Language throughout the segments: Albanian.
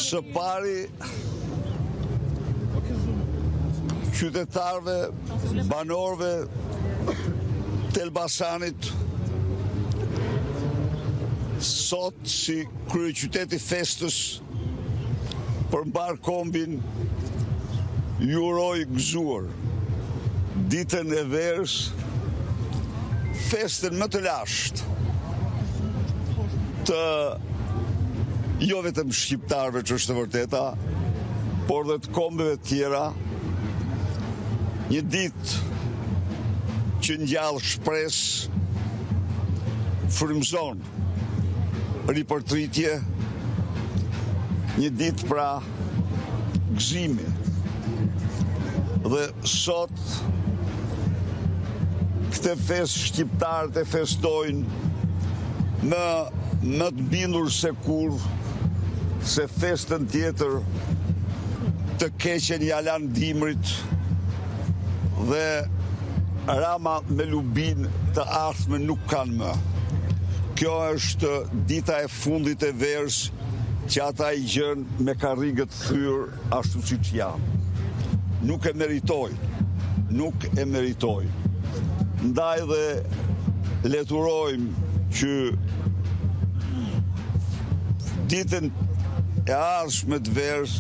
Së pari, qytetarëve, banorëve të Elbasanit, sot si kryeqytet i festës për mbarë kombin, ju uroj gëzuar ditën e verës, festën më të lashtë të jo vetëm shqiptarëve që është e vërteta, por dhe të kombeve të tjera, një ditë që ngjall shpresë, frymëzon ripërtritje, një ditë pra gëzimi. Dhe sot këtë festë shqiptarët e festojnë më më të bindur se kurrë se festën tjetër të keqen ia lanë dimrit dhe Rama me Lubin të ardhme nuk kanë më. Kjo është dita e fundit e verës që ata i gjen me karrige të thyer ashtu siç janë. Nuk e meritojnë. Nuk e meritojnë. Ndaj dhe le të urojmë që ditën e ardhshme të verës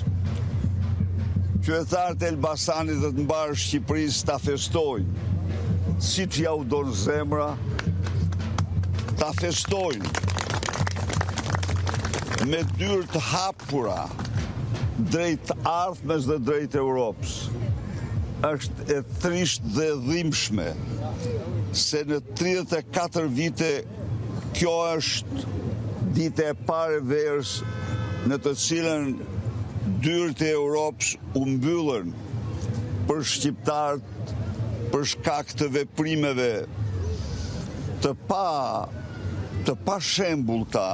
qytetarët e Elbasanit dhe të mbarë Shqipërisë ta festojnë siç ua don zemra, ta festojnë me dyer të hapura drejt të ardhmes dhe drejt Europës. Është e trishtë dhe e dhimbshme se në 34 vite kjo është dita e parë e verës në të cilën dyert e Europës u mbyllën për shqiptarët për shkak të veprimeve të pa të pashembullta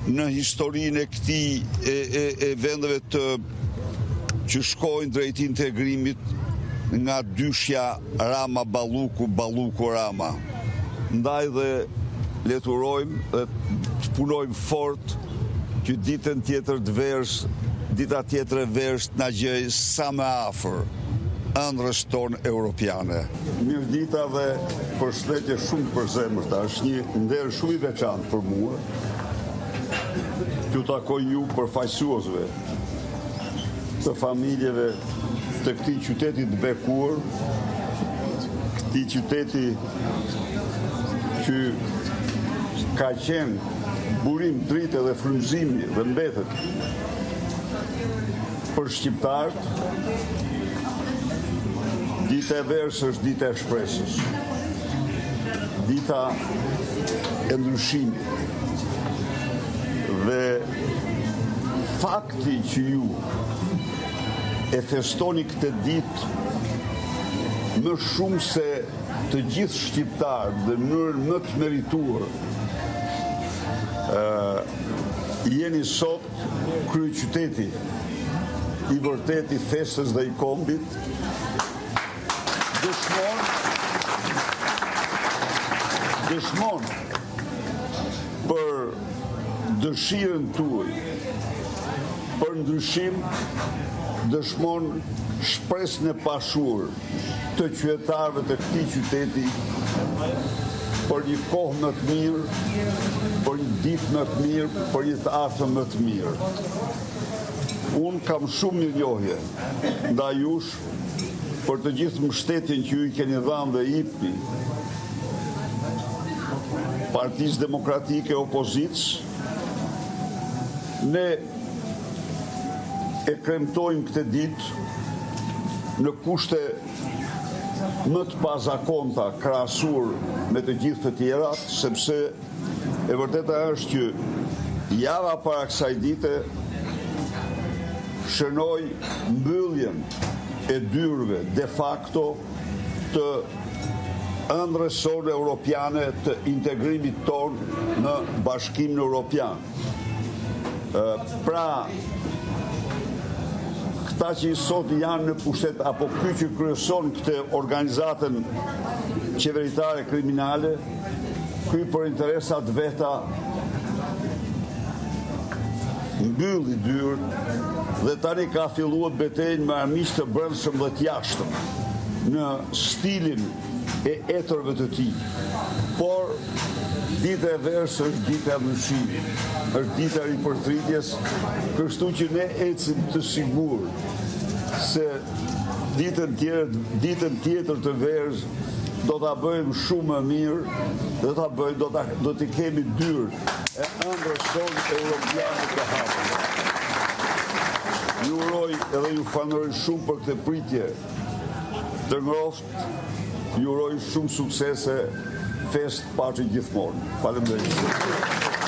në historinë e këtij e, e, e vendeve të që shkojnë drejt integrimit nga dyshja Rama Balluku Balluku Rama. Ndaj dhe le të urojmë dhe të punojmë fort që ditën tjetër të verës, dita tjetër e verës të na gjejë sa më afër ëndrrës tonë europiane. Mirëdita dhe përshëndetje shumë të përzemërta, është një nder shumë i veçantë për mua t'ju takoj ju përfaqësuesve të familjeve të këtij qyteti të bekuar, këtij qyteti që ka qenë burim drite dhe frymëzimi dhe mbetet për shqiptarët, dita e verës është dita e shpresës, dita e ndryshimit dhe fakti që ju e festoni këtë ditë më shumë se të gjithë shqiptarët dhe në mënyrën më të merituar jeni sot kryeqyteti i vërtetë i festës dhe i kombit dëshmon dëshmon për dëshirën tuaj për ndryshim dëshmon shpresën e pashuar të qytetarëve të këtij qyteti për një kohë më të mirë, për një ditë më të mirë, për një të ardhme më të mirë. Unë kam shumë mirënjohje ndaj jush për të gjithë mbështetjen që ju i keni dhënë dhe jepni Partisë Demokratike opozitës. Ne e kremtojmë këtë ditë në kushte më të pazakonta krahasuar me të gjithë të tjerat, sepse e vërteta është që java para kësaj dite shënoi mbylljen e dyerve de facto të ëndrrës sonë europiane të integrimit tonë në Bashkimin Europian. Pra, këta që sot janë në pushtet apo ky që kryeson këtë organizatën qeveritare kriminale, ky për interesa të veta. Mbylli dyert dhe tani ka filluar betejën me armiq të brendshëm dhe të jashtëm në stilin e etërve të tij. Por dita e verës është dita e ndryshimit, është dita e ripërtritjes, kështu që ne ecim të sigurt se ditën tjetër, ditën tjetër të verës do ta bëjmë shumë më mirë, do ta bëjmë, do ta do t'i kemi dyert e ëndrrës sonë europiane të hapura. Ju uroj edhe ju falënderoj shumë për këtë pritje të ngrohtë, ju uroj shumë suksese, festë paçi gjithmonë. Faleminderit.